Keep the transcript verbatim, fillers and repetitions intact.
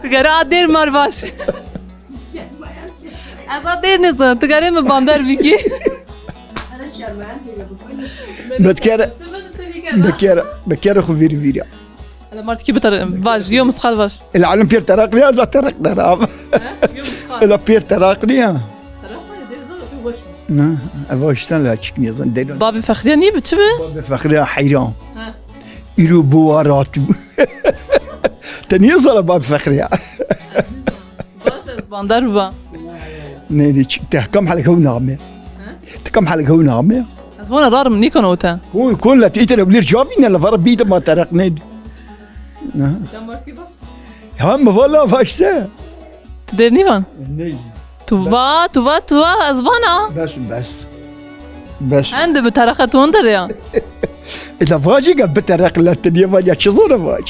Tu gere a dêr mar baş. Ez a dêr nêzon, tu gere mi bander bikî. Betkere, bekere, bekere xu vîr vîr ya. Ela martikî bitar, vaj, yo misqal vaj. Ela alim pêr teraq ya, za teraq der abi. Yo misqal. Ela pêr teraq ya. Teraq ya, dêr zor, tu weş mi? Na, eva işten la çıkmıyor zan dêr. Babî Fexriye nî bi, çi bi? Babî Fexriye heyran. Ha. Îro bu wa ratu. Te niye zara Babî Fexriye? Baş ez bander biba. Ne ne çık te kam halek hew name. Te kam halek hew name. Ez vona rarim nîkon o te. Kol kol la te îtene bilir cevabî ne la vara bîte ma teraq ne. Ne? Sen martikî baş. Ha mi valla başta. Tu dêr nîvan? Ne? Tu va, tu va, tu va, ez vana. Bes bes. Bes. Hende bi teraqet wonder ya. Ila vacî ga bi teraq la te niye vac ya çi zor vac.